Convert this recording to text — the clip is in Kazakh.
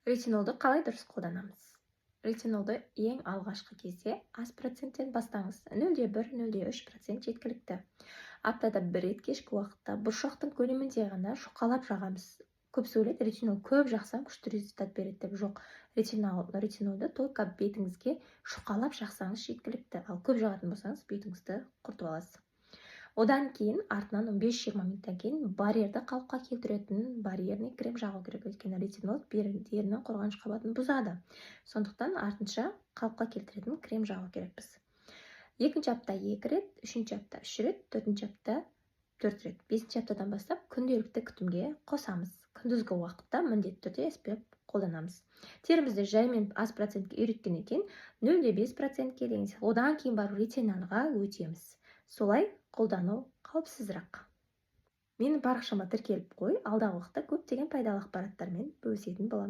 Ретинолды қалай дұрыс қолданамыз? Ретинолды ең алғашқы кезде аз проценттен бастаңыз: 0,1, 0,3% жеткілікті. Аптада бір рет, кешкі уақытта бұршақтың көлемінде ғана жұқалап жағамыз. Көбісі ойлайды, ретинол көп жақсам, күшті результат береді деп. Жоқ, ретинолды только бетіңізге жұқалап жақсаңыз, жеткілікті. Ал көп жағатын болсаңыз, бетіңізді құртып аласыз. Одан кейін артынан 15-20 минуттан кейін барьерді қалыпқа келтіретін барьерный крем жағу керек, өйткені ретинол терінің қорғаныш қабатын бұзады. Сондықтан артынша қалыпқа келтіретін крем жағу керекпіз. Екінші апта екі рет, үшінші апта үш рет, төртінші апта төрт рет. Бесінші аптадан бастап күнделікті күтімге қосамыз. Күндізгі уақытта міндетті түрде SPF қолданамыз. Терімізді жаймен аз процентке үйреткеннен кейін 0,5%-ке деген сияқты, одан кейін барып ретинолға өтеміз. Солай қолдану қауіпсізірақ. Менің парақшама тіркеліп қой, алдағы уақытта көптеген пайдалы ақпараттармен бөлісетін боламын.